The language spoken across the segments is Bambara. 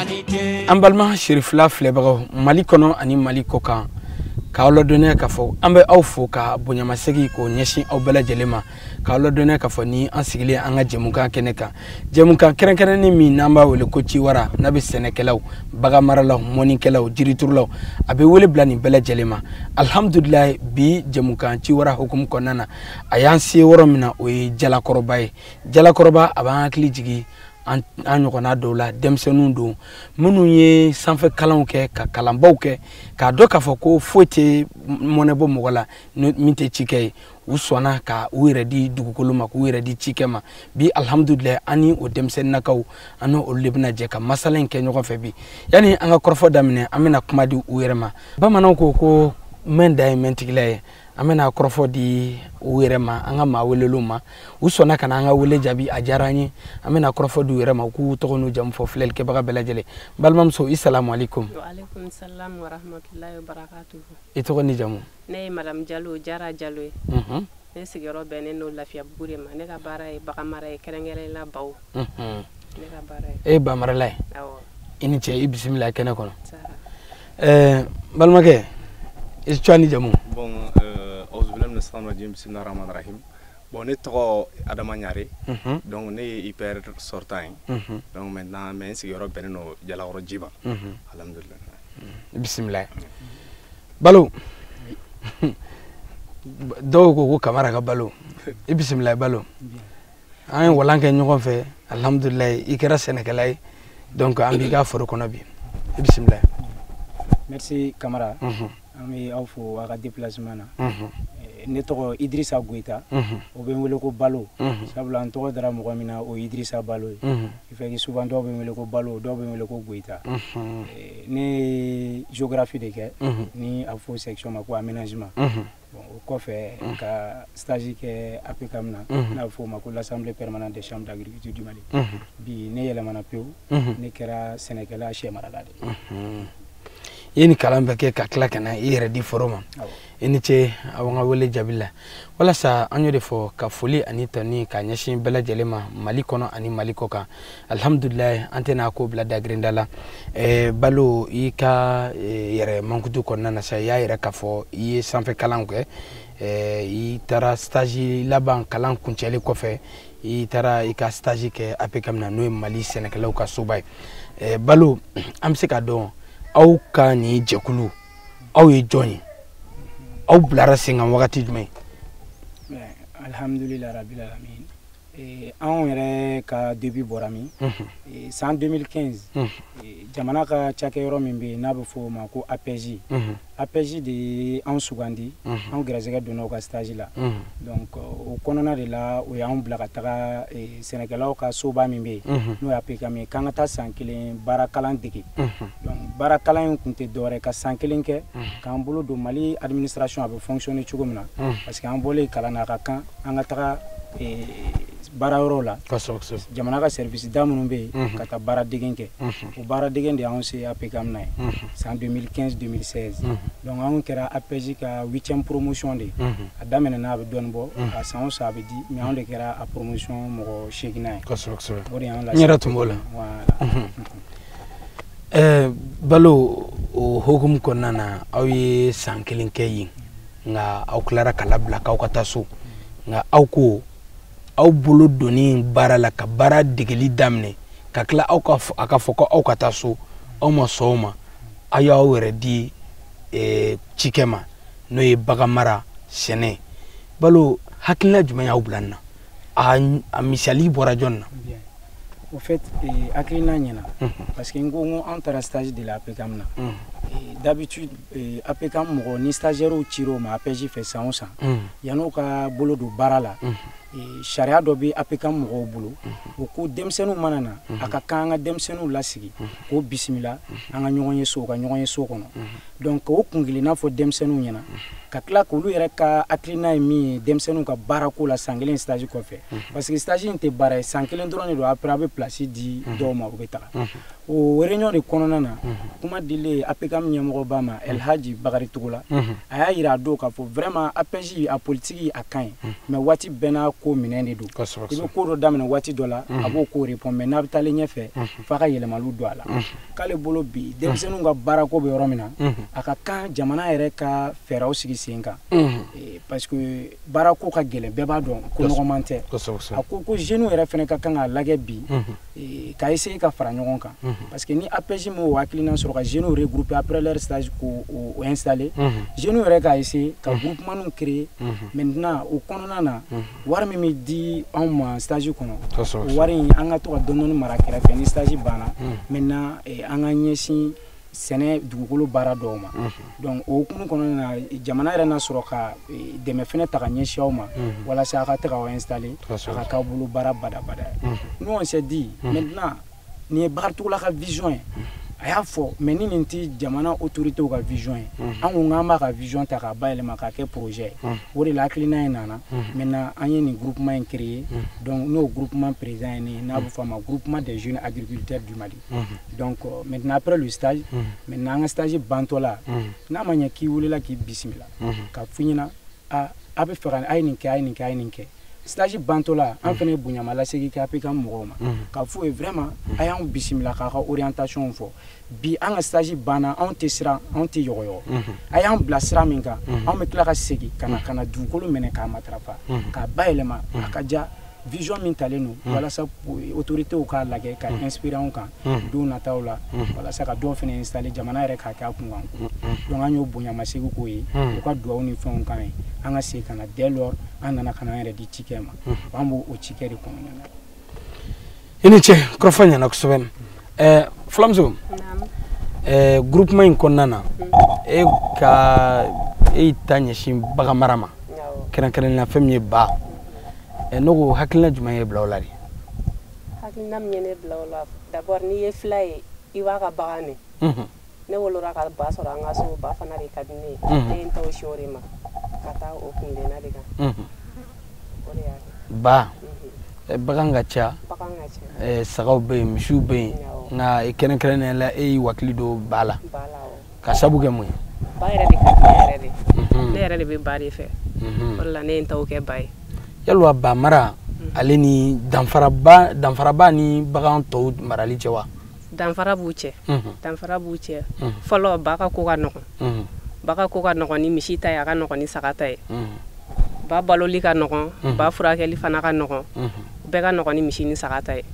An balima Cherifla filɛbagaw Mali kɔnɔ ani Mali kɔkan, k'aw ladɔnniya k'a fɔ an bɛ aw fo ka bonyamasegin k'o ɲɛsin aw bɛɛ lajɛlen ma, k'aw ladɔnniya k'a fɔ ni an sigilen an ka jɛmukan kɛnɛ kan, jɛmukan kɛrɛnkɛrɛnnen min n'an b'a wele ko Ciwara, n'a bɛ sɛnɛkɛlaw, baganmaralaw, mɔnikɛlaw, jiriturulaw, a bɛ wele bila nin bɛɛ lajɛlen ma. Alihamudulilayi, bi jɛmukan Ciwara hukumu kɔnɔna na, a y'an se yɔrɔ min na, o ye Jalakɔrɔba ye. Jalakɔrɔba, a b'an hakili jigin an ɲɔgɔnna dɔw la, denmisɛnninw don minnu ye sanfɛ kalanw kɛ, ka kalanbaw kɛ, k'a dɔn k'a fɔ ko foyi tɛ mɔnɛ bɔ mɔgɔ la min tɛ cikɛ ye. U sɔnna ka u yɛrɛ di dugukolo ma, k'u yɛrɛ di cikɛ ma. Bi alihamudulilayi, an ni o denmisɛnninnakaw, an ni olu de bɛna jɛ ka masala in kɛ ɲɔgɔn fɛ bi. Yanni an ka kɔrɔfɔ daminɛ, an bɛna kuma di u yɛrɛ ma. Bamananw ko ko mɛn dan ye mɛntigila ye. An bɛna kɔrɔfɔ di u yɛrɛ ma, an ka maa welelenw ma. U sɔnna ka na an ka wele jaabi, a diyara an ye. An bɛna kɔrɔfɔ di u yɛrɛ ma, u k'u tɔgɔ n'u jamu fɔ filɛlikɛbaga bɛɛ lajɛlen. Balimamuso, i salamu aleykum. Wa aleykum salam wa rahmatulahi wa barakatuhu. I tɔgɔ ni jamu? Ne ye madame Jalo, Jara Jalo ye. Ne sigiyɔrɔ bɛnnen don Lafiyabugu de ma. Ne ka baara ye bagan mara ye, kɛrɛnkɛrɛnnen la baw. Ne ka baara ye. E ye ba marala ye? Awɔ. I ni ce, i bisimila kɛnɛ kɔnɔ. Ɛɛ balimakɛ, i tɔgɔ ni jamu? Bon, auzubillahi mina shaitanir rajim, bismillahir rahmanir rahim. Bon, ne tɔgɔ Adama Ɲare. Donc ne ye IPR sortant ye. Donc maintenant, mais n sigiyɔrɔ bɛnnen don Jalakɔrɔ Jiba. Alhamdulillah. Bismillah. Balo. Dɔw ko ko Kamara ka balo. I bisimila Balo. An ye walan kɛ ɲɔgɔn fɛ, alhamdulillah, i kɛra sɛnɛkɛla ye. Donc an b'i ka foro kɔnɔ bi. I bisimila. Merci Kamara. An bɛ aw fo aw ka déplacement na. Ne tɔgɔ Idrissa Goïta. O bɛ n wele ko Balo. Sabula n tɔgɔ dara mɔgɔ min na, o ye Idrissa Balo ye. Il fait que souvent dɔw bɛ n wele ko Balo, dɔw bɛ n wele ko Goïta. Ne ye géographie de kɛ, ni a fɔ section ma ko aménagement. Bon, o kɔfɛ ka stage kɛ APCAM na, n'a bɛ fɔ o ma ko l'Assemblée permanente des chambres d'agriculture du Mali. Bi ne yɛlɛmana pewu, ne kɛra sɛnɛkɛla sɛ marala de ye. I ye nin kalan bɛɛ kɛ ka tila ka na i yɛrɛ di foro ma. I ni ce aw ka wele jaabi la. Walasa an y'o de fɔ, ka foli ani tani ka ɲɛsin bɛɛ lajɛlen ma Mali kɔnɔ ani Mali kɔ kan. Alihamudulilayi, an tɛna ko bila dagirinda la. Balo, i ka yɛrɛ mankutu kɔnɔna na sa, i y'a yɛrɛ k'a fɔ i ye sanfɛ kalanw kɛ. I taara stage laban kalan kuncɛli kɔfɛ, i taara i ka stage kɛ APCAM na, n'o ye Mali sɛnɛkɛlaw ka soba ye. Balo, an bɛ se k'a dɔn aw ka nin jɛkulu, aw ye jɔn ye? Aw bilara sen kan wagati jumɛn? Alhamdulilayi rabbil alamin. Anw yɛrɛ ka début bɔra min? San 2015, jamana ka cakɛyɔrɔ min bɛ yen n'a bɛ fɔ o ma ko APEJ. APEJ de ye anw sugandi, anw gɛrɛsɛgɛ donna u ka stage la. Donc o kɔnɔna de la, o y'anw bila ka taga sɛnɛkɛlaw ka soba min bɛ yen, n'o ye APCAM ye, k'an ka taa san kelen baarakalan dege. Donc baarakalan in kun tɛ dɔwɛrɛ ka san kelen kɛ k'an bolo don Mali administration a bɛ fonctionner cogo min na, parce que an bɔlen kalan na, a ka kan an ka taga baara yɔrɔw la, jamana ka service da minnu bɛ yen, ka taa baara degen kɛ. O baara degen de y'anw se APCAM na ye san 2015 2016. Donc anw kɛra APEJ ka 8e promotion de ye. A daminɛna a bɛ dɔɔnin bɔ, a san o san a bɛ di, mais anw de kɛra a promotion mɔgɔ 8nan ye. Kosɛbɛ. O de y'anw lase. N yɛrɛ tun b'o la. Voilà. Balo, o hukumu kɔnɔna na, aw ye san kelen kɛ yen, nka aw tilara ka labila k'aw ka taa so. Nka aw ko aw bolo donni baara la ka baara degeli daminɛ, ka tila aw ka a ka fɔ ko aw ka taa so, aw ma sɔn o ma. Aw y'aw yɛrɛ di cikɛ ma, n'o ye bagan mara, sɛnɛ. Balo, hakilina jumɛn y'aw bila nin na? A misali bɔra jɔn na? Au fait, hakilina ɲɛna, parce que n ko anw taara stage de la APCAM na. D'habitude, APCAM mɔgɔ ni stagiaires cir'o ma APEJ fɛ san o san, yan'u ka bolo don baara la, sariya dɔ bɛ APCAM mɔgɔw bolo, o ko denmisɛnninw mana na, a ka kan an ka denmisɛnninw lasigi k'o bisimila an ka ɲɔgɔn ye so, u ka ɲɔgɔn ye so kɔnɔ. Donc o kun kelenna fɔ denmisɛnninw ɲɛna. Ka tila k'olu yɛrɛ ka hakilina ye min ye denmisɛnninw ka baarako la san kelen stage kɔfɛ, parce que stage in tɛ baara ye, san kelen dɔrɔn de don. Après, a bɛ place di dɔw ma, u bɛ taga. O réunion de kɔnɔna na, kuma dilen APCAM ɲɛmɔgɔba ma, El Hadji Bakari Togola, a y'a yira a don k'a fɔ vraiment APEJ a politique a ka ɲi, mais waati bɛɛ n'a ko minɛn de don. I bɛ ko dɔ daminɛ waati dɔ la, a b'o ko répond, mais n'a bɛ taalen ɲɛfɛ, f'a ka yɛlɛmaliw don a la. K'ale bolo bi, denmisɛnninw ka baarako bɛ yɔrɔ min na, a ka kan jamana yɛrɛ ka fɛɛrɛw sigi sen kan, parce que baarako ka gɛlɛn, bɛɛ b'a dɔn ko nɔgɔman tɛ. A ko ko jeunes yɛrɛ fɛnɛ ka kan k'a lajɛ bi ka essayer ka fara ɲɔgɔn kan, parce que ni APEJ m'o hakilina sɔrɔ ka jeunes regrouper après leur stage k'o installer, jeunes yɛrɛ ka essayer ka groupement créer. Maintenant, o kɔnɔna na, wari min bɛ di anw ma stage kɔnɔ, o wari in, an ka to ka dɔɔni dɔɔni mara kɛrɛfɛ. Ni stage banna, maintenant an ka ɲɛsin sɛnɛ dugukolo baara dɔw ma. Donc o hukumu kɔnɔna na, jamana yɛrɛ na sɔrɔ ka dɛmɛ fɛnɛ ta ka ɲɛsin aw ma walasa a ka se k'aw installer, a ka k'aw bolo baara badabada ye. Nous, on s'est dit, maintenant nin ye Bakari Togola ka vision ye, a y'a fɔ, mais ni nin tɛ jamana autorités ka vision ye, an ko k'an b'a ka vision ta k'a bayɛlɛma k'a kɛ projet ye. O de la hakilina in nana. Maintenant, an ye nin groupement in créer. Donc n'o groupement président ye ne ye, n'a bɛ fɔ a ma Groupement des jeunes agriculteurs du Mali. Donc maintenant, après le stage, maintenant an ka stage bantɔ la, n'a ma ɲɛ k'i welela k'i bisimila ka f'i ɲɛna a a bɛ fɛ ka a ye nin kɛ, a ye nin kɛ, a ye nin kɛ. Stage bantɔ la, an fana ye bonyama lasegin kɛ APCAM mɔgɔw ma k'a f'u ye vraiment a y'anw bisimila k'a ka orientation fɔ. Bi an ka stage banna, anw tɛ siran, anw tɛ yɔgɔyɔgɔ. A y'an bila sira min kan, anw bɛ tila ka segin ka na dugukolo minɛ k'a matarafa, k'a bayɛlɛma, a ka ja vision min talen don, walasa autorités k'a lajɛ ka inspirer anw kan don nataw la, walasa ka dɔw fana installer, jamana yɛrɛ k'a kɛ a kunkan ko. Donc an y'o bonyamasegin k'o ye, u ka duwawu ni fɛnw kan ye. An ka segin ka na. Dès lors, an nana ka na an yɛrɛ di cikɛ ma, an b'o o cikɛ de kɔnɔna na. I ni ce, kɔrɔfɔ ɲɛna kosɛbɛ. Fulamuso, groupement in kɔnɔna na, e ka e y'i ta ɲɛsin bagan mara ma, kɛrɛnkɛrɛnnenya fɛn min ye ba. Ne ko hakilina jumɛn ye bila o la de? Hakilina min ye ne bila o la, d'abord n'i ye fila ye, i b'a ka bagan minɛ. Ne wolora ka ba sɔrɔ an ka so, ba fana de ka di ne ye. Ne ye n taw si o de ma ka taa o kundenna de kan, o de y'a kɛ. Ba, bagan ka ca, bagan ka ca, sagaw bɛ yen, misiw bɛ yen, nka kɛrɛnkɛrɛnnenya la e y'i wakili don ba la. Ba la, awɔ. Ka sabu kɛ mun ye? Ba yɛrɛ de ka di ne yɛrɛ de, ne yɛrɛ de bɛ ba de fɛ, o de la ne ye n taw kɛ ba ye. Yalima ba mara ale ni danfaraba ni bagan tɔw marali cɛ wa? Danfara b'u cɛ, danfara b'u cɛ. Fɔlɔ, ba ka ko ka nɔgɔn, ba ka ko ka nɔgɔn ni misi ta ye, a ka nɔgɔn ni saga ta ye. Ba baloli ka nɔgɔn, ba furakɛli fana ka nɔgɔn, bɛɛ ka nɔgɔn ni misi ni saga ta ye.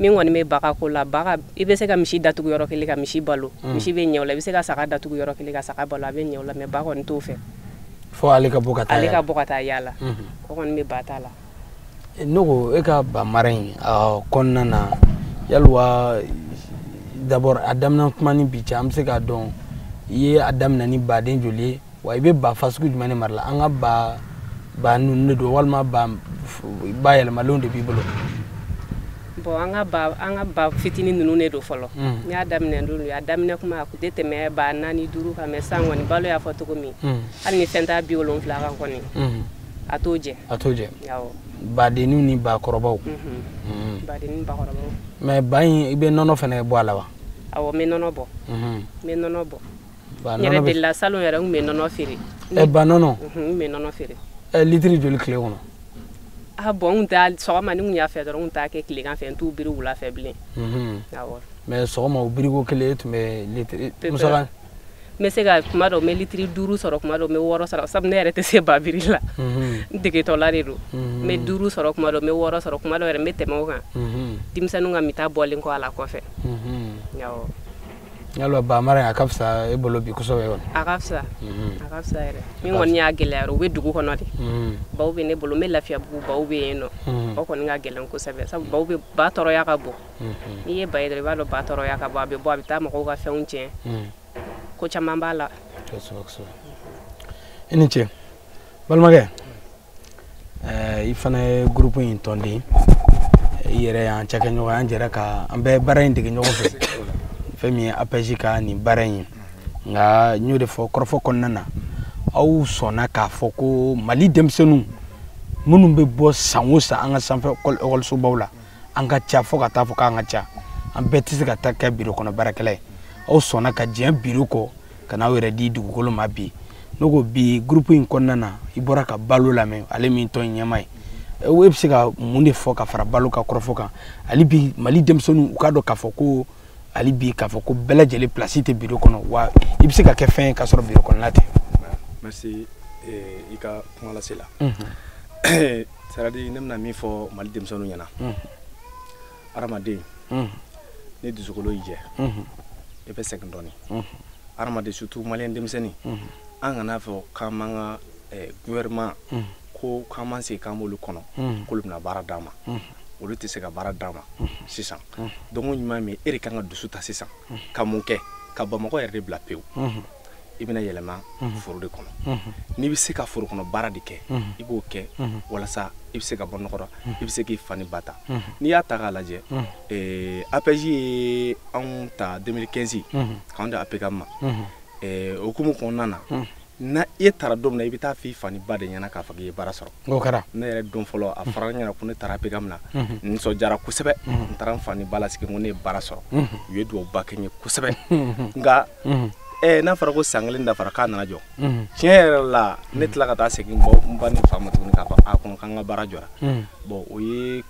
Min kɔni bɛ ba ka ko la, ba ka, i bɛ se ka misi datugu yɔrɔ kelen ka misi balo, misi bɛ ɲɛ o la. I bɛ se ka saga datugu yɔrɔ kelen ka saga balo, a bɛ ɲɛ o la, mais ba kɔni t'o fɛ. Fo ale ka bɔ ka taa ale ka bɔ ka taa yaala, o kɔni bɛ ba ta la. Ne ko e ka ba mara in a kɔnɔna na, yalima d'abord a daminɛ kuma ni bi cɛ, an bɛ se k'a dɔn i ye a daminɛ ni baden joli ye wa? I bɛ ba fasugu jumɛn de mara la? An ka ba ba ninnu de don walima ba ba yɛlɛmalenw de b'i bolo? Bon, an ka ba fitinin ninnu de don fɔlɔ. N y'a daminɛ n'olu ye. A daminɛ kuma, a kun tɛ tɛmɛ ba naani duuru kan, mais sisan kɔni, balo y'a fɔ cogo min, hali ni fɛn t'a 70 kan kɔni, a t'o jɛ. A t'o jɛ. Awɔ. Badenninw ni bakɔrɔbaw. Badennin ni bakɔrɔbaw. Mais ba in, i bɛ nɔnɔ fana bɔ a la wa? Awɔ, n bɛ nɔnɔ bɔ, n bɛ nɔnɔ bɔ. N yɛrɛ delila salon yɛrɛ, n kun bɛ nɔnɔ feere. Ba nɔnɔ? N kun bɛ nɔnɔ feere. Litiri joli tile kɔnɔ? Ah bon, n kun t'a sɔgɔma, ni n kun y'a fɛ dɔrɔn, n kun t'a kɛ tilegan fɛ, n t'u biri wula fɛ bilen. Awɔ. Mais sɔgɔma, o biriko kelen, e tun bɛ litiri musaka? N bɛ se ka kuma dɔw, n bɛ litiri 5 sɔrɔ, kuma dɔw n bɛ 6 sɔrɔ, sabu ne yɛrɛ tɛ se ba biri la, n degetɔla de don. N bɛ 5 sɔrɔ kuma dɔw, n bɛ 6 sɔrɔ kuma dɔw yɛrɛ, n bɛ tɛmɛ o kan, denmisɛnninw ka mita bɔlen kɔ a la kɔfɛ. Awɔ. Yalima ba mara in, a ka fisa e bolo bi kosɛbɛ kɔni? A ka fisa, a ka fisa yɛrɛ. Min kɔni y'a gɛlɛya, u bɛ dugu kɔnɔ de. Baw bɛ ne bolo, n bɛ Lafiyabugu, baw bɛ yen nɔ. O kɔni ka gɛlɛn kosɛbɛ, sabu baw bɛ ba tɔɔrɔya ka bon. N'i ye ba ye dɔrɔn, i b'a dɔn ba tɔɔrɔya ka bon. A bɛ bɔ, a bɛ taa mɔgɔw ka fɛnw tiɲɛ, ko caman b'a la. Kosɛbɛ kosɛbɛ, i ni ce balimakɛ. I fana ye groupe in tɔnden, i yɛrɛ y'an cakɛɲɔgɔn, an jɛra ka an bɛɛ baara in dege ɲɔgɔn fɛ, fɛn min ye APEJ ka nin baara in ye. Nka n y'o de fɔ kɔrɔfɔ kɔnɔna na, Aw sɔnna k'a fɔ ko Mali denmisɛnninw minnu bɛ bɔ san o san an ka sanfɛ ekɔlisobaw la, an ka ca fo ka taa fɔ k'an ka ca, an bɛɛ tɛ se ka taa kɛ biro kɔnɔ baarakɛla ye. Aw sɔnna ka diɲɛ biro kɔ ka n'aw yɛrɛ di dugukolo ma bi. Ne ko bi groupe in kɔnɔna na, i bɔra ka Balo lamɛn, ale min tɔn ɲɛmaa ye, e bɛ se ka mun de fɔ ka fara Balo ka kɔrɔfɔ kan? Hali bi Mali denmisɛnninw u k'a dɔn k'a fɔ ko hali bi k'a fɔ ko bɛɛ lajɛlen place tɛ biro kɔnɔ, wa i bɛ se ka kɛ fɛn ye k'a sɔrɔ biro kɔnɔna tɛ. Merci i ka kuma lase la. C'est-à-dire ne bɛna min fɔ Mali denmisɛnninw ɲɛna, hadamaden ni dusukolo y'i jɛ, i bɛ sɛgɛn dɔɔnin. Hadamaden surtout malien denmisɛnnin, an kana fɔ k'an b'an ka gouvernement ko k'an b'an sigi k'an b'olu kɔnɔ k'olu bɛna baara d'an ma, olu tɛ se ka baara d'an ma sisan. Donc o ɲuman min e de kan ka dusu ta sisan ka mun kɛ, ka Bamakɔ yɛrɛ de bila pewu, i bɛna yɛlɛma foro de kɔnɔ. N'i bɛ se ka foro kɔnɔ baara de kɛ, i b'o kɛ walasa i bɛ se ka bɔ nɔgɔ la, i bɛ se k'i fa ni ba ta. N'i y'a ta k'a lajɛ, APJ ye anw ta 2015 k'anw di APCAM ma. O hukumu kɔnɔna na, na e taara don min na, i bɛ taa f'i fa ni ba de ɲɛna k'a fɔ k'i ye baara sɔrɔ. O kɛra. Ne yɛrɛ don fɔlɔ a fɔra n ɲɛna ko ne taara APCAM na, n nisɔndiyara kosɛbɛ. N taara n fa ni ba lasigi ko ne ye baara sɔrɔ. U ye duwawuba kɛ n ye kosɛbɛ. Nka n'a fɔra ko san kelen dafara k'a nana jɔ, tiɲɛ yɛrɛ la ne tila ka taa segin n ba ni fa ma tuguni k'a fɔ a ko k'an ka baara jɔra. Bon o ye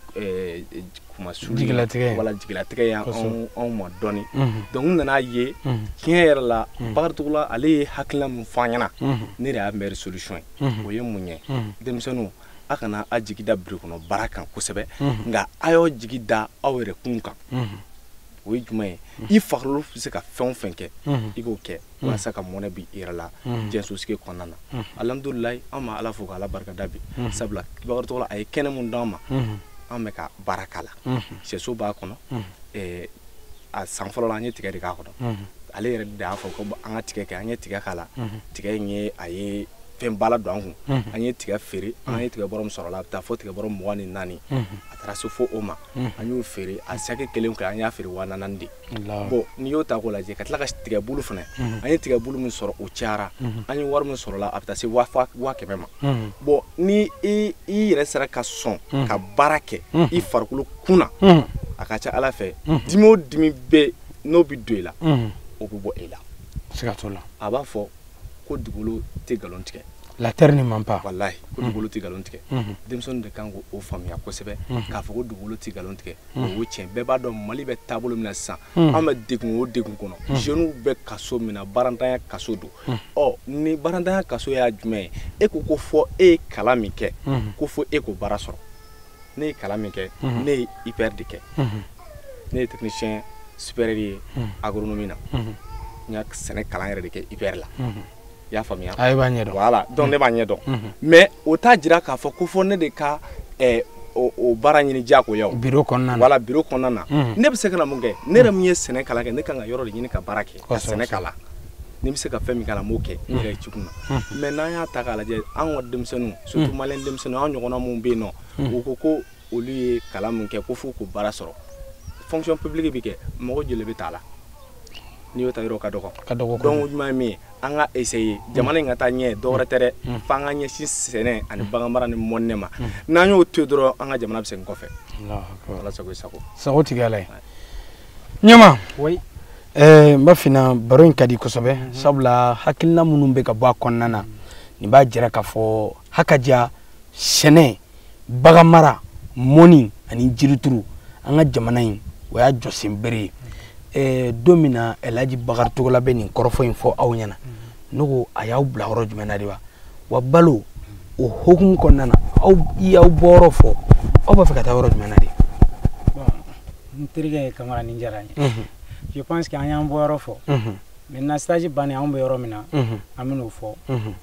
kumasuli jigilatigɛ wala jigilatigɛ ye anw ma dɔɔni. Donc n nana ye tiɲɛ yɛrɛ la Bakary Togola ale ye hakilina min fɔ an ɲɛna, ne de y'a meilleure solution ye. O ye mun ye? Denmisɛnninw, a kana a jigi da biro kɔnɔ baara kan kosɛbɛ, nka a y'aw jigi da aw yɛrɛ kun kan. O ye jumɛn ye? I farikolo bɛ se ka fɛn o fɛn kɛ, i k'o kɛ walasa ka mɔnɛ bi i yɛrɛ la diɲɛsosigi kɔnɔna na. Alhamdulilayi, an ma Ala fo k'Ala barika da bi, sabula Bakary Togola a ye kɛnɛ mun d'an ma, an bɛ ka baara k'a la. Sɛso b'a kɔnɔ, a san fɔlɔ la an ye tigɛ de k'a kɔnɔ. Ale yɛrɛ de y'a fɔ ko an ka tigɛ kɛ, an ye tigɛ k'a la. Tigɛ in ye a ye fɛn ba la don an kun, an ye tigɛ feere, an ye tigɛ bɔrɔ min sɔrɔ la, a bɛ taa fo tigɛ bɔrɔ 24, a taara se fo o ma. An y'o feere a saki kelen kɛ, an y'a feere 4000 de. Bon n'i y'o ta k'o lajɛ, ka tila ka tigɛ bulu fana, an ye tigɛ bulu min sɔrɔ o cayara, an ye wari min sɔrɔ la a bɛ taa se 100 000 ma. Bon ni i yɛrɛ sera ka sɔn ka baara kɛ i farikolo kun na, a ka ca Ala fɛ dimi o dimi bɛ n'o bɛ don i la, o bɛ bɔ e la. Siga t'o la. A b'a fɔ ko dugukolo tɛ nkalon tigɛ. La terre ne ment pas. Walahi, ko dugukolo tɛ nkalon tigɛ. Denmisɛnninw de kan k'o faamuya kosɛbɛ k'a fɔ ko dugukolo tɛ nkalon tigɛ. O ye tiɲɛ, bɛɛ b'a dɔn Mali bɛ taabolo min na sisan, an bɛ degun o degun kɔnɔ, jeunes bɛ kaso min na, baarantanya kaso don. Ɔ ni baarantanya kaso y'a jumɛn ye? E ko ko fɔ e ye kalan min kɛ, ko fo e k'o baara sɔrɔ. Ne ye kalan min kɛ, ne ye IPR de kɛ, ne ye technicien supérieur ye agronomie na. N y'a sɛnɛ kalan yɛrɛ de kɛ IPR la. I y'a faamuya? A b'a ɲɛdɔn. Voilà, donc ne b'a ɲɛdɔn. Mais o t'a jira k'a fɔ ko fɔ ne de ka o baara ɲini diyagoya o. Bureau kɔnɔna na. Voilà, bureau kɔnɔna na. Ne bɛ se ka na mun kɛ? Ne yɛrɛ min ye sɛnɛ kalan kɛ, ne kan ka yɔrɔ de ɲini ka baara kɛ, ka sɛnɛ kalan. Ni n bɛ se ka fɛn min k'a la, n b'o kɛ n yɛrɛ cogo min na. Mais n'an y'a ta k'a lajɛ, an ka denmisɛnninw, surtout malien denmisɛnninw, an ɲɔgɔnna minnu bɛ yen nɔ, u ko ko olu ye kalan min kɛ ko f'u k'o baara sɔrɔ. Fonction publique bɛ kɛ, mɔgɔ joli bɛ t'a la? N'i y'o ta yɔrɔ ka dɔgɔ. Ka dɔgɔ. Donc jumɛn ye min ye? An ka essayer jamana in ka taa ɲɛ, dɔwɛrɛ tɛ dɛ, f'an ka ɲɛsin sɛnɛ ani baganmara ni mɔnɛ ma. N'an y'o to yen dɔrɔn, an ka jamana bɛ segin kɔfɛ. Ala sago i sago. Sago tigi Ala ye. Ɲɛma. Oui. N b'a f'i ɲɛna, baro in ka di kosɛbɛ, sabula hakilina minnu bɛ ka bɔ a kɔnɔna na, nin b'a jira k'a fɔ hakaja sɛnɛ, baganmara, mɔni ani jirituru, an ka jamana in o y'a jɔsen bere ye. Don min na Elhaji Bakary Togola bɛ nin kɔrɔfɔ in fɔ aw ɲɛna, ne ko a y'aw bila yɔrɔ jumɛn na de wa? Wa Balo, o hokumu kɔnɔna na, aw i y'aw bɔyɔrɔ fɔ, aw b'a fɛ ka taa yɔrɔ jumɛn na de? Bon, n terikɛ Kamara, nin diyara n ye. Je pense que an y'an bɔyɔrɔ fɔ. Maintenant stage bannen, anw bɛ yɔrɔ min na, an bɛn'o fɔ.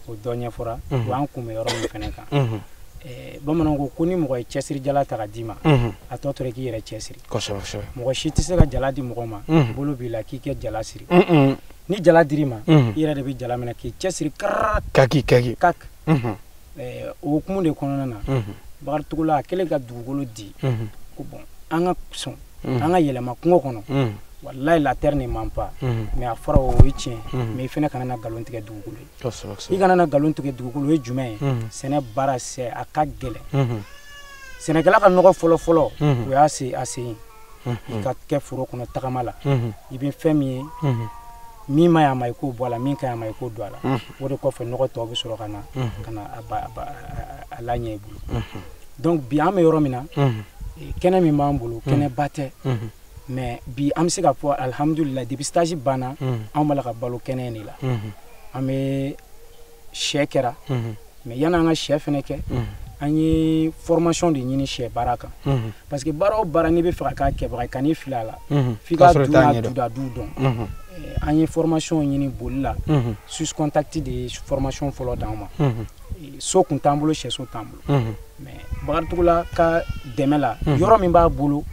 O dɔ ɲɛfɔra, wa an kun bɛ yɔrɔ min fɛnɛ kan. Bamananw ko ko ni mɔgɔ ye cɛsiri jala ta ka d'i ma, a tɔ tora k'i yɛrɛ cɛsiri. Kosɛbɛ kosɛbɛ. Mɔgɔ si tɛ se ka jala di mɔgɔ ma, bolo b'i la k'i kɛ jala siri. Ni jala dir'i ma, i yɛrɛ de bɛ jala minɛ k'i cɛsiri karara. Kaki kaki. Kak. O hukumu de kɔnɔna na, Bakary Togola a kɛlen ka dugukolo di, ko bon, an ka sɔn, an ka yɛlɛma kungo kɔnɔ. Wallahi, la terre ne ment pas. Mais a fɔra o ye tiɲɛ, mais i fɛnɛ kana na nkalon tigɛ dugukolo ye. I kana na nkalon tigɛ dugukolo ye jumɛn ye? Sɛnɛ baara sɛ a ka gɛlɛn. Sɛnɛkɛla ka nɔgɔ fɔlɔ fɔlɔ, o y'a se a sen ye. I ka kɛ foro kɔnɔ tagama la, i bɛ fɛn min ye, min ma ɲi a ma, i k'o bɔ a la, min ka ɲi a ma, i k'o don a la. O de kɔfɛ, nɔgɔ tɔ bɛ sɔrɔ ka na ka na a laɲɛ i bolo. Donc bi, an bɛ yɔrɔ min na, kɛnɛ min b'an bolo, kɛnɛba tɛ, mais bi an bɛ se k'a fɔ alihamudulilayi, depuis stage banna, an b'a la ka balo kɛnɛ in de la. An bɛ sɛ kɛra, mais yanni an ka sɛ fɛnɛ kɛ, an ye formation de ɲini sɛ baara kan, parce que baara o baara, n'i bɛ fɛ ka k'a kɛbaga ye, kan'i fili a la, f'i ka du n'a dudadu dɔn. An ye formation ɲini boli la. Swisscontact de ye formation fɔlɔ d'an ma. So kun t'an bolo, sɛso t'an bolo, mais Bakaritogola ka dɛmɛ la, yɔrɔ min b'a bolo,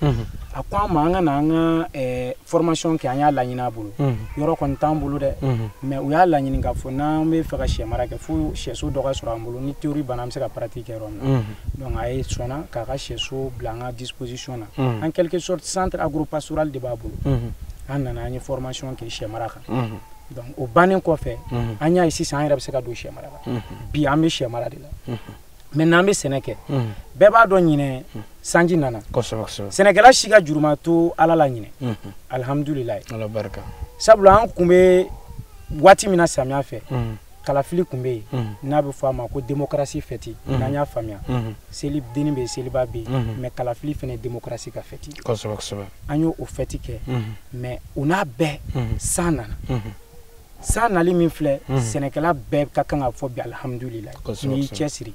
a ko an ma an ka na an ka formation kɛ. An y'a laɲini a bolo. Yɔrɔ kɔni t'an bolo dɛ, mais u y'a laɲini k'a fɔ n'an bɛ fɛ ka sɛ mara kɛ, fo sɛso dɔ ka sɔrɔ an bolo. Ni théorie banna, an bɛ se ka pratique kɛ yɔrɔ min na. Donc a ye sɔnna k'a ka sɛso bila an ka disposition na. En quelque sorte, centre agropastoral de b'a bolo. An nana, an ye formation kɛ sɛ mara kan. Donc o bannen kɔfɛ, an y'a ye sisan an yɛrɛ bɛ se ka don sɛ mara la. Bi an bɛ sɛ mara de la. Maintenant, an bɛ sɛnɛ kɛ. Bɛɛ b'a dɔn, ɲinɛ sanji nana. Sɛnɛkɛla si ka juru ma to Ala la ɲinɛ, alihamudulilayi. Ala barika. Sabula an kun bɛ waati min na, samiya fɛ, kalafili kun bɛ yen, n'a bɛ fɔ a ma ko démocratie fête. N'an y'a faamuya, seli denni bɛ yen, seliba bɛ yen, mais kalafili fɛnɛ ye démocratie ka fête. kosɛbɛ kosɛbɛ An y'o o fête kɛ, mais o n'a bɛɛ, san nana. San nali min filɛ, sɛnɛkɛla bɛɛ ka kan ka fɔ bi alihamudulilayi. N'i y'i cɛsiri,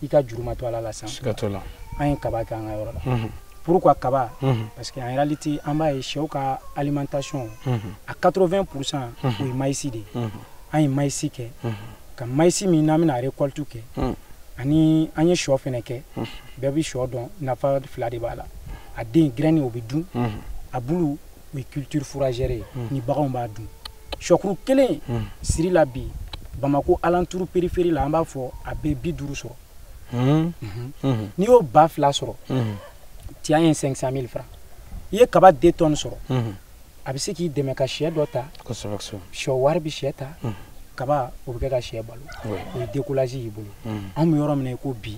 i ka juru ma to Ala la san. Siga t'o la. An ye kaba kɛ an ka yɔrɔ la. Pourquoi kaba? Parce que en réalité, an b'a ye sɛw ka alimentation à 80%, o ye maïs de ye. An ye maïs kɛ, ka maïs min n'an bɛna récolte kɛ, ani an ye sɔ fɛnɛ kɛ. Bɛɛ bɛ sɔ dɔn, nafa fila de b'a la: a den graine, o bɛ dun, a bulu, o ye culture fourragère ye, ni baganw b'a dun. Sɔkuru kelen siri la bi, Bamako alentour périphérie la, an b'a fɔ a bɛ 50 sɔrɔ. N'i y'o 2000 sɔrɔ, tu as un 500 000 francs. I ye kaba 2 tonnes sɔrɔ, a bɛ se k'i dɛmɛ ka sɛ dɔ ta. Sɔ wari bɛ sɛ ta, kaba o bɛ kɛ ka sɛ balo, o ye décollage y'i bolo. An bɛ yɔrɔ min na i ko bi,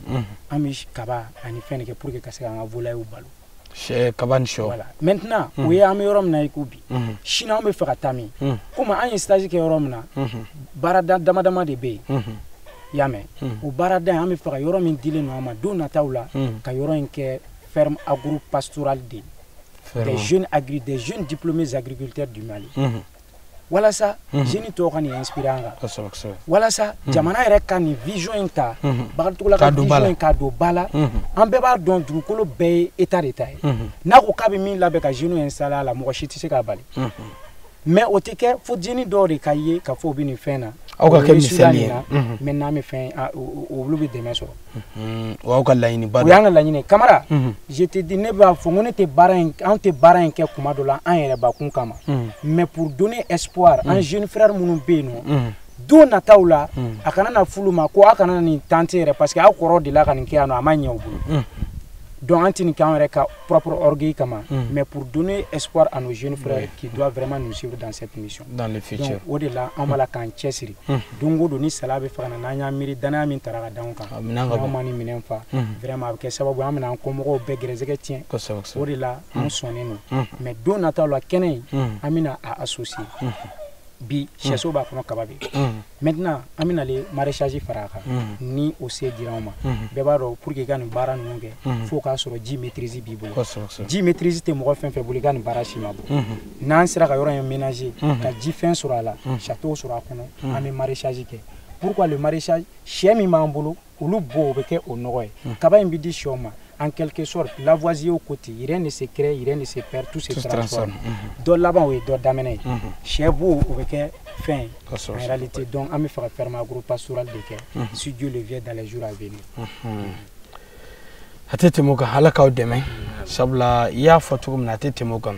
an bɛ kaba ani fɛn de kɛ pour que ka se k'an ka volaille balo. Sɛ, kaba ni sɔ. Voilà. Maintenant, o ye an bɛ yɔrɔ min na i ko bi. Sini an bɛ fɛ ka taa min? Komi an ye stage kɛ yɔrɔ min na, baarada dama dama de bɛ yen, i y'a mɛn? O baarada in, an bɛ fɛ ka yɔrɔ min dilen don an ma, don nataw la, ka yɔrɔ in kɛ ferme agro-pastorale de des jeunes diplômés agriculteurs du Mali, walasa jeunes tɔw ka nin inspirer an kan, walasa jamana yɛrɛ ka nin vision in ta, Bakaritogola ka vision in k'a don ba la. An bɛɛ b'a dɔn, dugukolo bɛɛ ye état de ta ye. N'a ko k'a bɛ min labɛn ka jeunes installer a la, mɔgɔ si tɛ se k'a bali, mais o tɛ kɛ fo jeunes dɔw de ka ye k'a fɔ u bɛ nin fɛn na. Aw ka kɛ misali ye. Mais n'an bɛ fɛn, olu bɛ dɛmɛ sɔrɔ. O y'aw ka laɲiniba dɔ. O y'an ka laɲini. Kamara, je te dis, ne b'a fɔ n ko ne tɛ baara in, anw tɛ baara in kɛ kuma dɔ la an yɛrɛ bakun kama, mais pour donner espoir an jeune frère minnu bɛ yen nɔ, don nataw la, a kana na f'olu ma ko a kana nin tenter yɛrɛ, parce que aw kɔrɔ delila ka nin kɛ yan nɔ, a ma ɲɛ u bolo. Donc an tɛ nin kɛ an yɛrɛ ka propre orgueil kama, mais pour donner espoir à nos jeunes frères qui doivent vraiment nous suivre dans cette mission. Dans le futur. Donc o de la, an b'a la k'an cɛsiri. Don o don, ni sala bɛ fɛ ka na, n'an y'an miiri danaya min tara ka d'anw kan, n'an ma nin minɛn fa, vraiment a bɛ kɛ sababu ye an bɛna an kɔmɔgɔw bɛɛ gɛrɛsɛgɛ tiɲɛ. O de la an sɔnnen don, mais don nataw la, kɛnɛ in, an bɛna a associer. Bi sɛso b'a kɔnɔ, kaba bɛ. Maintenant, an bɛna le maraîchage fara a kan, ni o se dira anw ma. Bɛɛ b'a dɔn, pour que i ka nin baara ninnu kɛ, fo k'a sɔrɔ ji maîtrise b'i bolo. Ji maîtrise tɛ mɔgɔ fɛn fɛn bolo, i ka nin baara si ma bɔ. N'an sera ka yɔrɔ in ménager, ka ji fɛn sɔrɔ a la, château sɔrɔ a kɔnɔ, an bɛ maraîchage kɛ. Pourquoi le maraîchage? Sɛ min b'an bolo, olu bo, o bɛ kɛ o nɔgɔ ye. Kaba in bɛ di sɛw ma. En quelque sorte, Lavoisier au côté, rien ne se crée, rien ne se perd, tout se transforme. Dɔ laban, o ye dɔ daminɛ ye. Sɛ bo, o bɛ kɛ fɛn ye. En réalité, donc an bɛ fɛ ka ferme agro-pastoral de kɛ, si Dieu le veut, dans les jours à venir. A tɛ tɛmɛ o kan. Ala k'aw dɛmɛ, sabula i y'a fɔ cogo min na, a tɛ tɛmɛ o kan.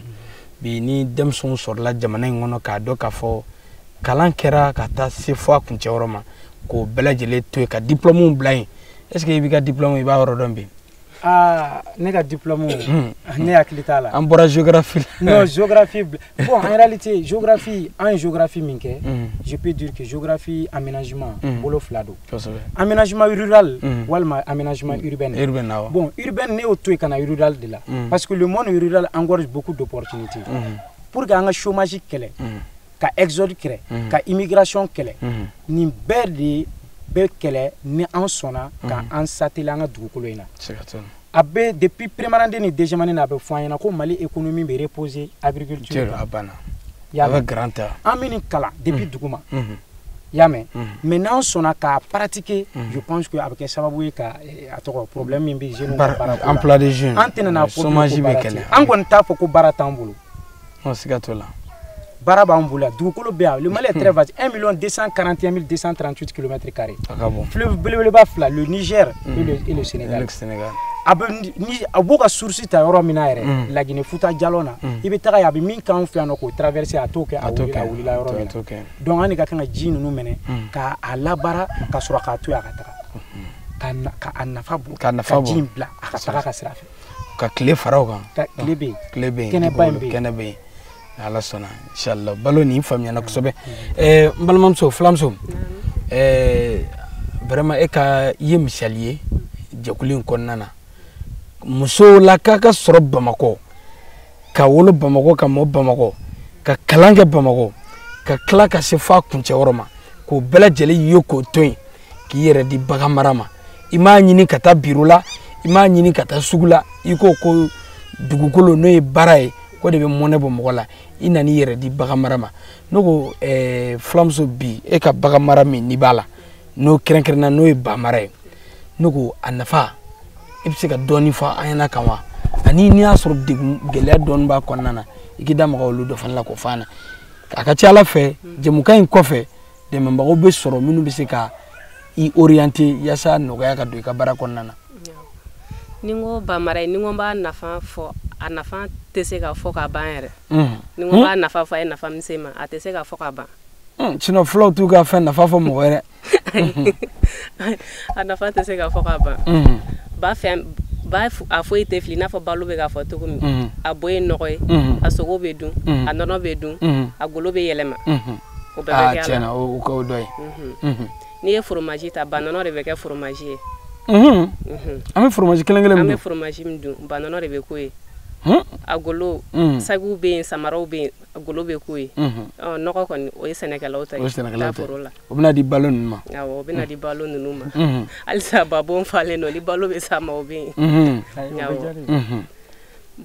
Bi ni denmisɛnw sɔrɔla jamana in kɔnɔ k'a dɔn k'a fɔ kalan kɛra ka taa se fo a kuncɛyɔrɔ ma, k'o bɛɛ lajɛlen to yen ka diplôme bila yen, est ce que i b'i ka diplôme, i b'a yɔrɔ dɔn bi? Ah, ne ka diplôme, ne hakili t'a la. An bɔra géographie. Non, géographie. Bon, en réalité, géographie, an ye géographie min kɛ, je peux dire que géographie aménagement bolo fila don. Aménagement rural walima aménagement urbain. Urbain, awɔ. Bon, urbain, ne y'o to yen ka na rural de la. Parce que le monde rural engorge beaucoup d'opportunités. Pour que an ka chômage kɛlɛ, ka exode kɛlɛ, ka immigration kɛlɛ, nin bɛɛ de bɛ kɛlɛ ni an sɔnna ka an sateli an ka dugukolo in na. A bɛ depuis première année ni deuxième année na, a bɛ fɔ an ɲɛna ko Mali économie bɛ reposer agriculture kan. A banna. A bɛ grand ta. An bɛ nin kalan depuis duguma. I y'a mɛn? Mais n'an sɔnna k'a pratiquer, je pense que a bɛ kɛ sababu ye ka a tɔgɔ problème min bɛ jeunes ka baara ko la. Emploi des jeunes. An tɛna n'a fɔ chômage bɛ kɛlɛ. An kɔni t'a fɔ ko baara t'an bolo. Non, siga t'o la. Baara b'an bolo yan, dugukolo bɛ yan. Le Mali est très vaste, 1 241 238 km carrés. A ka bon. Fleuve belebeleba fila, le Niger et le Sénégal. Le Sénégal. A bɛ ni a b'o ka source ta yɔrɔ min na yɛrɛ, Laginɛ Futa Jalɔn na, i bɛ taga yen, a bɛ min k'anw fɛ yan nɔ k'o traverser, a t'o kɛ, a wulila yɔrɔ min na. Donc an de ka kan ka ji ninnu minɛ k'a labaara ka sɔrɔ k'a to yen a ka taga, ka a nafa bɔ, ka ji in bila a ka taga ka sira fɛ. Ka tile fara o kan. Ka tile bɛ yen. Tile bɛ yen. Kɛnɛba in bɛ yen. Kɛnɛ bɛ yen. Ala sɔnna, inshallah. Balo nin faamuyana kosɛbɛ. N balimamuso, filamuso, vraiment e ka i ye misali ye jɛkulu in kɔnɔna na. Muso la k'a ka sɔrɔ Bamakɔ, ka wolo Bamakɔ, ka mɔ Bamakɔ, ka kalan kɛ Bamakɔ, ka tila ka se f'a kuncɛyɔrɔ ma, k'o bɛɛ lajɛlen ye k'o to yen k'i yɛrɛ di bagan mara ma. I m'a ɲini ka taa biro la, i m'a ɲini ka taa sugu la, i ko ko dugukolo n'o ye baara ye, ko de bɛ mɔnɛ bɔ mɔgɔ la, i nan'i yɛrɛ di bagan mara ma. Ne ko filamuso, bi e ka bagan mara min n'i b'a la, n'o kɛrɛnkɛrɛnna n'o ye ba mara ye, ne ko a nafa i bɛ se ka dɔɔnin fɔ an ɲɛna kan wa? Ani n'i y'a sɔrɔ degun gɛlɛya dɔɔnin b'a kɔnɔna na, i k'i da maga olu dɔ fana la k'o fɔ an ɲɛna. A ka ca Ala fɛ, jɛmukan in kɔfɛ, dɛmɛbagaw bɛ sɔrɔ minnu bɛ se ka i orienter yaasa nɔgɔya ka don i ka baara kɔnɔna na. Ni n ko ba mara, ni n ko n b'a nafa fɔ, a nafa tɛ se ka fɔ ka ban yɛrɛ. Ni n ko n b'a nafa fɔ, a ye nafa min se ma, a tɛ se ka fɔ ka ban. Sinon fulaw t'u ka fɛn nafa fɔ mɔgɔ ye dɛ. A nafa tɛ se ka fɔ ka ban. Ba fɛn ba, a foyi tɛ fili, i n'a fɔ balo bɛ ka fɔ cogo min. A bo ye nɔgɔ ye, a sogo bɛ dun, a nɔnɔ bɛ dun, a golo bɛ yɛlɛma, o bɛɛ bɛ kɛ a la. Tiɲɛna, o k'o dɔ ye. N'i ye fromage ta, ba nɔnɔ de bɛ kɛ fromage ye. An bɛ fromage kelen kelen min dun, an bɛ fromage min dun, ba nɔnɔ de bɛ k'o ye. A golo, sagiw bɛ yen, samaraw bɛ yen, a golo bɛ k'o ye. Nɔgɔ kɔni, o ye sɛnɛkɛlaw ta ye. O ye sɛnɛkɛlaw ta ye, foro la. O bɛna di balo ninnu ma. Awɔ, o bɛna di balo ninnu ma. Halisa babon falen don, ni balo bɛ s'a ma, o bɛ yen. Awɔ.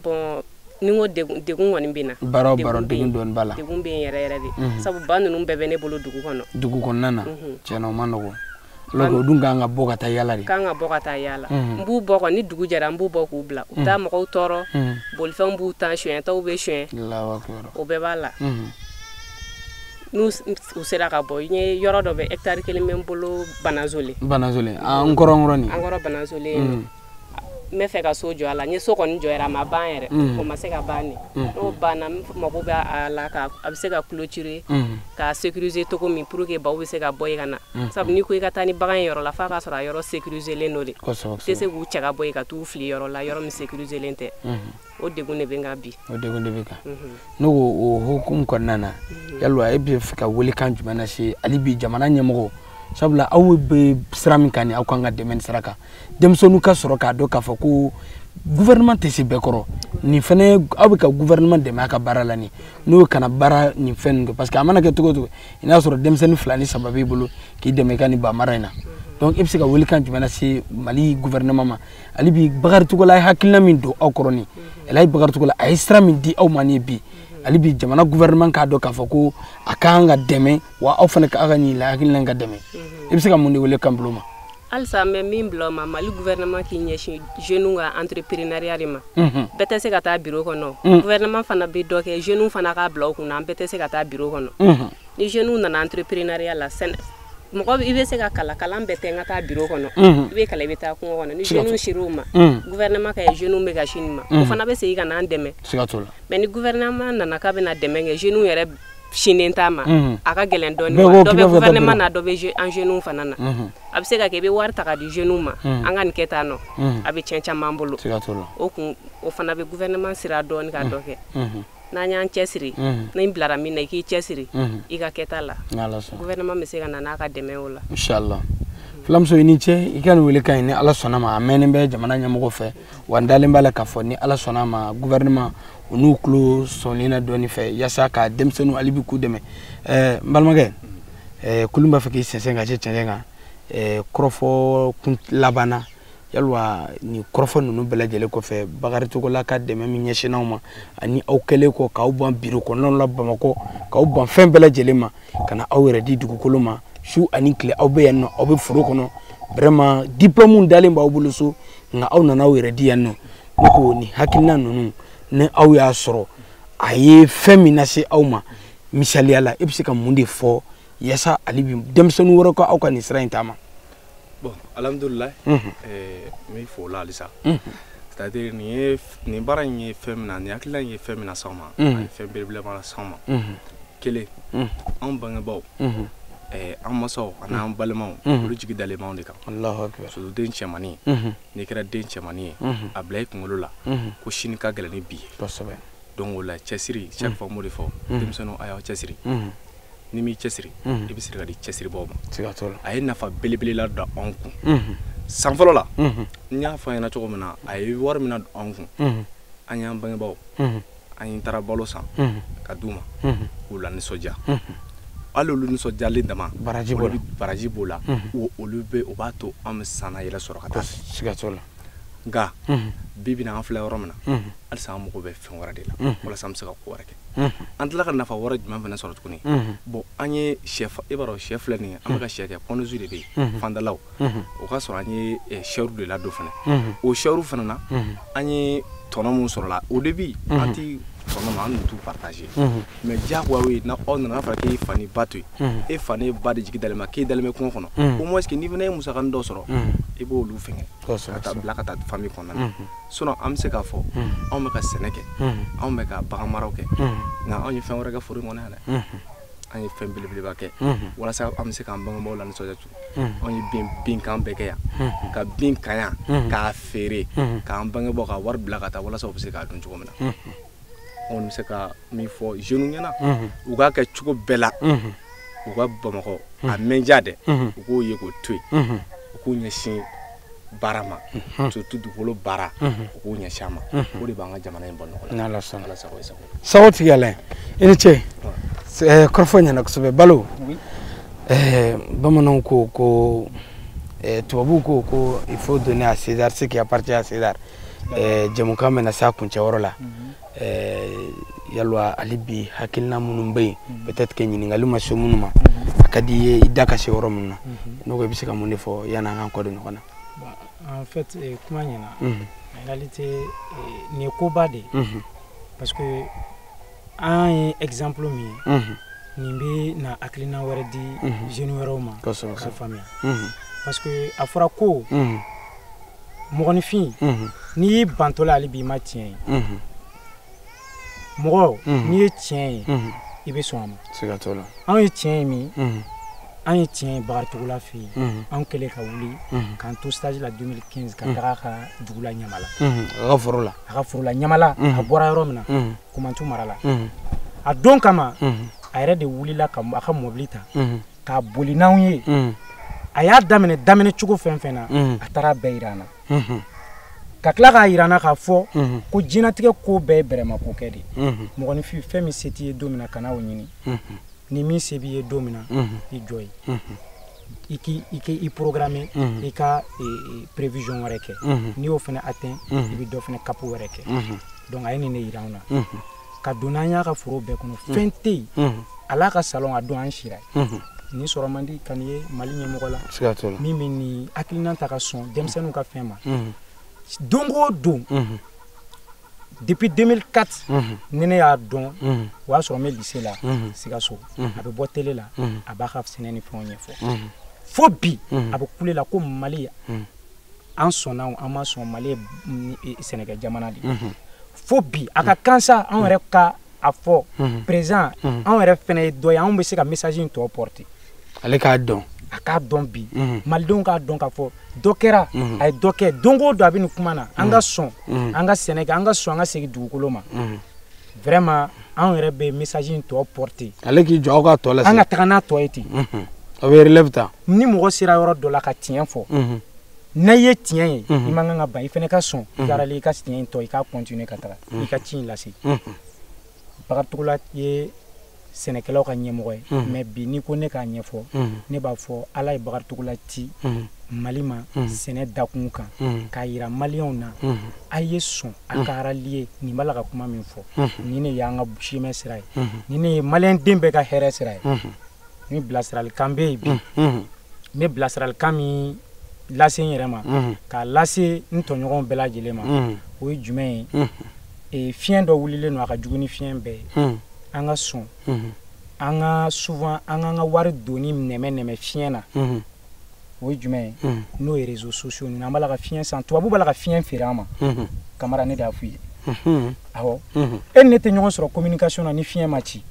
Bon, ni n ko degun, degun kɔni bɛ na. Baara o baara, degun dɔɔnin b'a la. Degun bɛ yen yɛrɛ yɛrɛ de. Sabu ba ninnu bɛɛ bɛ ne bolo dugu kɔnɔ. Dugu kɔnɔna na, tiɲɛna o ma nɔgɔn. Alors que o dun kan ka bɔ ka taa yala de. Kan ka bɔ ka taa yala. N b'u bɔ kɔni, ni dugu jɛra, n b'u bɔ k'u bila. U bɛ taa mɔgɔw tɔɔrɔ, bolifɛnw b'u tan, sonyɛtaw bɛ sonyɛ. O bɛɛ b'a la. N'u u sera ka bɔ, n ye yɔrɔ dɔ bɛ, hectare kelen bɛ n bolo Banazole. Banazole, an kɔrɔ nin. An kɔrɔ Banazole yen. N bɛ fɛ ka so jɔ a la. N ye so kɔni jɔ yɛrɛ, a ma ban yɛrɛ. O ma se ka ban de. N'o banna, n mago bɛ a la ka a bɛ se ka clôturer, k'a sécuriser cogo min pour que baw bɛ se ka bɔ yen ka na. Sabu n'i ko i ka taa ni bagan ye yɔrɔ la, f'a ka sɔrɔ a yɔrɔ sécuriser len don de. I tɛ se k'u cɛ ka bɔ yen ka t'u fili yɔrɔ la, yɔrɔ min sécuriser len tɛ. O degun de bɛ n kan bi. O degun de bɛ kan. Ne ko o hukumu kɔnɔna na, yalima e bɛ fɛ ka welekan jumɛn lase hali bi jamana ɲɛmɔgɔw? Sabula aw bɛ sira min kan nin, aw kan ka dɛmɛ nin sira kan, denmisɛnninw ka sɔrɔ k'a dɔn k'a fɔ ko gouvernement tɛ se bɛɛ kɔrɔ. Nin fɛnɛ, aw bɛ ka gouvernement dɛmɛ a ka baara la nin, n'o kana baara nin fɛn ninnu kɛ, parce que a mana kɛ cogo o cogo, i n'a sɔrɔ denmisɛnnin 2 ni 3 b'i bolo k'i dɛmɛ i ka nin ba mara in na. Donc e bɛ se ka welekan jumɛn lase Mali gouvernement ma hali bi? Bakari Togola ye hakilina min don aw kɔrɔ nin, Elhaji Bakari Togola a ye sira min di aw ma nin bi, hali bi jamana gouvernement k'a dɔn k'a fɔ ko a kan ka dɛmɛ, wa aw fana ka nin hakilina ka dɛmɛ. I bɛ se ka mun de wele kan bila o ma? Halisa n bɛ min bila o ma, Mali gouvernement k'i ɲɛsin jeunes ka entrepreneuriat de ma. Bɛɛ tɛ se ka taa bureau kɔnɔ. Gouvernement fana bɛ dɔ kɛ, jeunes fana k'a bila u kunna, an bɛɛ tɛ se ka taa bureau kɔnɔ. Ni jeunes nana entrepreneuriat la, mɔgɔ i bɛ se ka kalan, kalan bɛɛ tɛ n ka taa bureau kɔnɔ. I bɛ kalan, i bɛ taa kungo kɔnɔ. Ni jeunes sera o ma, gouvernement ka ye jeunes bɛ ka sini ma, o fana bɛ segin ka n'an dɛmɛ. Siga t'o la. Mais ni gouvernement nana k'a bɛna dɛmɛ kɛ, jeunes yɛrɛ sinnen t'a ma, a ka gɛlɛn dɔɔni. Dɔ bɛ gouvernement na, dɔ bɛ an jeunes fana na. A bɛ se ka kɛ i bɛ wari ta ka di jeunes ma, an ka nin kɛ tan nɔ, a bɛ tiɲɛ caman bolo. O kun o fana bɛ gouvernement sira dɔɔni ka dɔ kɛ. N'an y'an cɛsiri, ni bilara min na i k'i cɛsiri i ka kɛta la, gouvernement bɛ se ka na n'a ka dɛmɛ o la. Inshallah. Filamuso i ni ce, i ka nin welekan in ni Ala sɔnna ma, a mɛnnen bɛ jamana ɲɛmɔgɔ fɛ, wa n dalen b'a la k'a fɔ ni Ala sɔnna ma gouvernement u n'u tulo sɔnnen na dɔɔni fɛ yaasa ka denmisɛnninw hali bi k'u dɛmɛ. N balimakɛ, kulun b'a fɛ k'i sɛnsɛn ka se cɛncɛn kan, kɔrɔfɔ kun laban na, yalwa nin kɔrɔfɔ ninnu bɛɛ lajɛlen kɔfɛ, Bakari Togola ka dɛmɛ min ɲɛsinna aw ma, ani aw kɛlen kɔ k'aw ban biro kɔnɔnaw la Bamakɔ, k'aw ban fɛn bɛɛ lajɛlen ma, ka na aw yɛrɛ di dugukolo ma, su ani tile aw bɛ yan nɔ, aw bɛ foro kɔnɔ, vraiment diplôme dalen b'aw bolo so, nka aw nana aw yɛrɛ di yan nɔ. Ne ko nin hakilina ninnu ni aw y'a sɔrɔ, a ye fɛn min lase aw ma, misaliya la, e bɛ se ka mun de fɔ yaasa hali bi denmisɛnnin wɛrɛ ka aw ka nin sira in taama? Bon, alhamdoulilah, n b'i fo o la halisa. C'est-à-dire nin baara in ye fɛn min na, nin hakilina in ye fɛn min na s'anw ma, a ye fɛn belebeleba las'anw ma. Kelen, anw bangebaaw, an masaw ani an balimaw, olu jigi dalen b'anw de kan. Allahu akbar. Surtout den cɛmannin, n'i kɛra den cɛmannin ye, a bila i kunkolo la ko sini ka gɛlɛn ni bi ye. Kosɛbɛ. Donc o la cɛsiri, chaque fois n b'o de fɔ, denmisɛnninw a y'aw cɛsiri. N'i m'i cɛsiri, i bɛ siri ka di cɛsiribaaw ma. Siga t'o la. A ye nafa belebele la don anw kun. San fɔlɔ la, n y'a fɔ a ɲɛna cogo min na, a ye wari min na don anw kun, an y'an bangebaaw, an taara balo san ka d'u ma, k'u la nisɔndiya. Hali olu nisɔndiyalen dama, baraji b'o la. Baraji b'o la. Olu bɛ o b'a to an bɛ sanna yɛrɛ sɔrɔ ka taa. Siga t'o la. Nka bi bi in na an filɛ yɔrɔ min na, halisa an mago bɛ fɛn wɛrɛ de la, walasa an bɛ se ka ko wɛrɛ kɛ. An tilala ka nafa wɛrɛ jumɛn fana sɔrɔ tuguni? Bon, an ye sɛ, e b'a dɔn sɛ filɛ nin ye, an bɛ ka sɛ kɛ, pɔndosi de bɛ yen, fandalaw. O ka sɔrɔ an ye sɛriw de ladon fana. O sɛriw fana na, an ye tɔnɔ mun sɔrɔ la, au début, an ti tɔnɔ ma, an tun t'u partager. Mais diyagoya ye, n'aw nana n'a fɔra k'e fa ni ba to yen, e fa ni ba de jigi dalen ma, k'e dalen bɛ kungo kɔnɔ, au moins que n'i fana ye musakanin dɔ sɔrɔ, i b'olu fɛngɛ ka taa bila ka taa famille kɔnɔna na. Sinon an bɛ se k'a fɔ anw bɛ ka sɛnɛ kɛ, anw bɛ ka bagan maraw kɛ, nka anw ye fɛn wɛrɛ kɛ foro in kɔnɔ yan dɛ. An ye fɛn belebeleba kɛ walasa an bɛ se k'an bangebaaw lanisɔndiya cogo. Anw ye binkan bɛɛ kɛ yan, ka bin kan yan, k'a feere, k'an bangebaaw ka wari bila ka taa walasa u bɛ se k'a dun cogo min na. Anw bɛ se ka min fɔ jeunes ɲɛna, u k'a kɛ cogo bɛɛ la, u ka Bamakɔ a mɛnja dɛ, u k'o ye k'o to yen, u k'u ɲɛsin baara ma, surtout dugukolo baara, u k'u ɲɛsin a ma. O de b'an ka jamana in bɔ nɔgɔ la. N'Ala sɔnna. Ala sago i sago. Sago tigi Ala ye, i ni ce. Kɔrɔfɔ ɲɛna kosɛbɛ. Balo, bamananw ko ko tubabuw ko ko il faut donner à César ce qui appartient à César. Jɛmukan bɛna s'a kuncɛyɔrɔ la. Yalwa hali bi hakilina minnu bɛ yen, peut-être que ɲininkali ma se minnu ma, a ka di i ye i da ka se yɔrɔ minnu na, n'o ko i bɛ se ka mun de fɔ yanni an k'an kɔ don ɲɔgɔn na? En fait, kuma ɲɛna. En réalité, nin ye koba de ye, parce que an ye exemple min ye, nin bɛ na hakilina wɛrɛ di jeunes wɛrɛw ma k'a faamuya. Parce que a fɔra ko mɔgɔninfin, n'i y'i bantɔ la hali bi i ma tiɲɛ ye. Mɔgɔ, n'i ye tiɲɛ ye, i bɛ sɔn a ma. Siga t'o la. Anw ye tiɲɛ ye min, an ye tiɲɛ ye Bakari Togola fɛ yen. Anw kɛlen ka wuli k'an to stage la 2015 ka taga a ka dugu la Ɲamala. A ka foro la. A ka foro la Ɲamala, a bɔra yɔrɔ min na, Komantu mara la. A don kama, a yɛrɛ de wulila ka a ka mɔbili ta, k'a boli n'anw ye. A y'a daminɛ cogo fɛn fɛn na, a taara bɛɛ yira an na. Ka tila k'a yira an na k'a fɔ ko diɲɛlatigɛ ko bɛɛ ye bɛrɛmako kɛ de. Mɔgɔninfin, fɛn min se t'i ye don min na, kana o ɲini. Ni min se b'i ye don min na, i jɔ ye. I k'i programmer, i ka prévision wɛrɛ kɛ. N'i y'o fana atteint, i bɛ dɔ fana cap wɛrɛ kɛ. Donc a ye nin de yira anw na. Ka don n'an y'a ka foro bɛɛ kɔnɔ, fɛn tɛ yen. A l'a ka salon a don an sira ye. Nin sɔrɔ man di ka nin ye Mali ɲɛmɔgɔ la. Siga t'o la. Min bɛ nin hakilina ta ka sɔn denmisɛnninw ka fɛn ma. Don o don, depuis 2004, ni ne y'a dɔn, o y'a sɔrɔ n bɛ lycée la, Sikaso. A bɛ bɔ télé la, a b'a ka sɛnɛ ni fɛnw ɲɛfɔ. Fo bi, a bɛ kule la ko Mali, an sɔnna o, an ma sɔn, Mali ye sɛnɛkɛ jamana de ye. Fo bi, a ka kan sa, anw yɛrɛ ka a fɔ président anw yɛrɛ fɛnɛ ye dɔ ye, anw bɛ se ka message in tɔ porter. Ale k'a dɔn. A k'a dɔn bi. Malidenw k'a dɔn k'a fɔ dɔ kɛra, a ye dɔ kɛ. Don o don a bɛ nin kuma na, an ka sɔn, an ka sɛnɛ kɛ, an ka sɔn, an ka segin dugukolo ma. Vraiment anw yɛrɛ bɛ message in tɔ porter. Ale k'i jɔ aw ka tɔ lase. An ka taga n'a tɔ ye ten. A bɛ relève ta. Ni mɔgɔ sera yɔrɔ dɔ la ka tiɲɛ fɔ, n'a ye tiɲɛ ye, i man kan ka ban, i fɛnɛ ka sɔn, i ka i ka tiɲɛ in tɔ, i k'a continuer ka taga, i ka ci in lase. Bakari Togola ye sɛnɛkɛlaw ka ɲɛmɔgɔ ye, mais bi n'i ko ne k'a ɲɛfɔ, ne b'a fɔ Ala ye Bakari Togola ci Mali ma sɛnɛ dakun kan, k'a yira maliyɛnw na, a ye sɔn a ka rallier nin b'a la ka kuma min fɔ, nin de y'an ka chemin sira ye, nin de ye maliyɛn den bɛɛ ka hɛrɛ sira ye. Ni bilasiralikan bɛ yen bi, n bɛ bilasiralikan min lase n yɛrɛ ma, k'a lase n tɔɲɔgɔnw bɛɛ lajɛlen ma, o ye jumɛn ye? Fiɲɛ dɔ wulilen don, a ka jugu ni fiɲɛ bɛɛ ye. An ka sɔn, an ka souvent an k'an ka wari donni nɛmɛ fiɲɛ na. O ye jumɛn ye? N'o ye réseaux sociaux ninnu, an b'a la ka fiɲɛ san, tubabu b'a la ka fiɲɛ feere an ma. Kamara, ne de y'a f'u ye. Awɔ, e ni ne tɛ ɲɔgɔn sɔrɔ communication na ni fiɲɛ ma ci.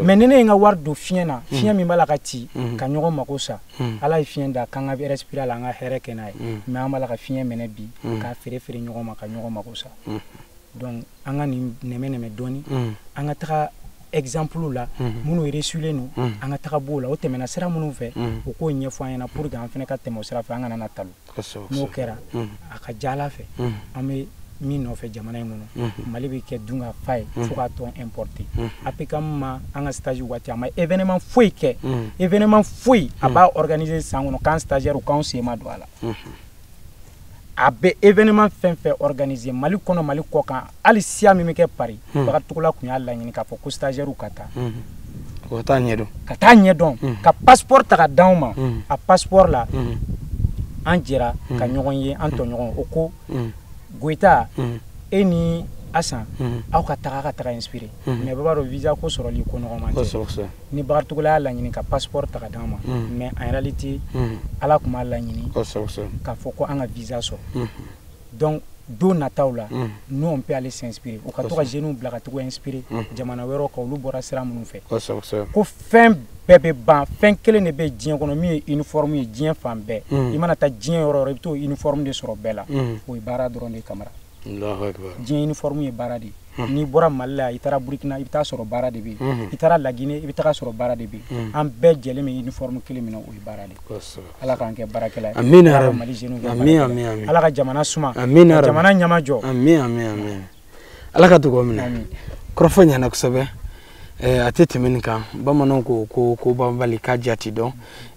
Mais ni ne ye n ka wari don fiɲɛ na, fiɲɛ min b'a la ka ci, ka ɲɔgɔn mako sa, Ala ye fiɲɛ da k'an ka respirer a la, an ka hɛrɛ kɛ n'a ye. Mais an b'a la ka fiɲɛ minɛ bi, k'a feere feere ɲɔgɔn ma, ka ɲɔgɔn mako sa. Donc an ka nin nɛmɛ dɔɔni, an ka taga exemple la minnu reçulen don, an ka taga b'o la, o tɛmɛna sira minnu fɛ, o k'o ɲɛfɔ an ɲɛna pour que an fana ka tɛmɛ o sira fɛ, an kana na talo. N'o kɛra, a ka diya Ala fɛ, an bɛ min nɔfɛ jamana in kɔnɔ, Mali bɛ kɛ dun ka fa ye fo k'a tɔn importer. APCAM ma an ka stage waati, a ma événement foyi kɛ, événement foyi a b'a organiser san kɔnɔ k'an stagiaire k'anw sen ma don a la. A bɛ événement fɛn fɛn organiser Mali kɔnɔ, Mali kɔ kan, hali siya min bɛ kɛ Paris, Bakari Togola tun y'a laɲini k'a fɔ ko stagiaire ka taa. Ka taa ɲɛdɔn. Ka taa ɲɛdɔn, ka passeport ta ka d'anw ma. A passeport la, an jɛra ka ɲɔgɔn ye, an tɔɲɔgɔn, o ko Goyita, e ni Asan, aw ka taga inspirer. Mais bɛɛ b'a dɔn visa ko sɔrɔli ko nɔgɔman tɛ. Ni Bakari Togola y'a laɲini ka passeport ta ka d'an ma, mais en réalité Ala tun b'a laɲini k'a fɔ ko an ka visa sɔrɔ. Donc don nataw la, nous on peut aller s'inspirer. U ka to ka jeunes bila ka to inspirer jamana wɛrɛw kan, olu bɔra sira minnu fɛ. Ko fɛn bɛɛ bɛ ban, fɛn kelen de bɛ diɲɛ kɔnɔ min ye uniforme ye diɲɛ fan bɛɛ. I mana taa diɲɛ yɔrɔ o yɔrɔ, i bɛ t'o uniforme de sɔrɔ bɛɛ la. O ye baara dɔrɔn de ye, Kamara. Diɲɛ uniforme ye baara de ye. N'i bɔra Mali la, i taara Burukina, i bɛ taa sɔrɔ baara de bɛ yen. I taara Laginɛ, i bɛ taga sɔrɔ baara de bɛ yen. An bɛɛ jɛlen bɛ uniforme kelen min na, o ye baara de ye. Ala k'an kɛ baarakɛla ye. Amiina. Ala ka Mali jeunes kɛ Amiina. baarakɛla ye. Ala ka jamana suma. Amiina. Ka jamana ɲɛmajɔ. Amiina, amiina. Ala ka dugawu minɛ. Kɔrɔfɔ ɲɛna kosɛbɛ. A tɛ tɛmɛ nin kan. Bamananw ko ko ko banbali k'a jati dɔn.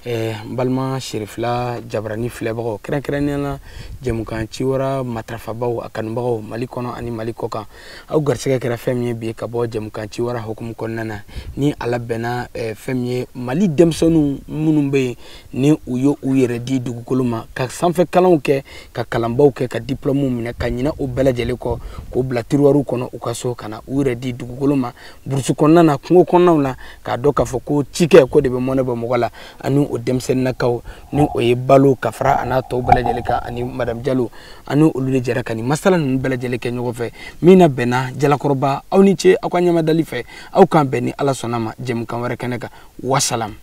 N balima Cherifila Jabarani filɛbagaw, kɛrɛnkɛrɛnnenya la jɛmukan ciwara matarafabaw a kanubagaw Mali kɔnɔ ani Mali kɔ kan, aw garisɛgɛ kɛra fɛn min ye bi ka bɔ jɛmukan ciwara hukumu kɔnɔna na, ni ala bɛnna fɛn min ye Mali denmisɛnninw minnu bɛ yen ni u ye u yɛrɛ di dugukolo ma, ka sanfɛ kalanw kɛ, ka kalanbaw kɛ, ka diplôme minɛ, ka ɲinɛ o bɛɛ lajɛlen kɔ, k'o bila tiroirs kɔnɔ u ka so, ka na u yɛrɛ di dugukolo ma burusi kɔnɔna na, kungo kɔnɔnaw la, k'a dɔn k'a fɔ ko cikɛ ko de bɛ mɔnɛ bɔ mɔgɔ la. Ani o denmisɛnninnakaw ni o ye Balo ka fara a n'a tɔw bɛɛ lajɛlen kan, ani Madame Jalo, ani olu de jɛra ka nin masala ninnu bɛɛ lajɛlen kɛ ɲɔgɔn fɛ. Min na bɛnna Jalakɔrɔba, aw ni ce aw ka ɲɛmadali fɛ, aw k'an bɛn ni Ala sɔnna ma jɛmukan wɛrɛ kɛnɛ kan. Wasalam.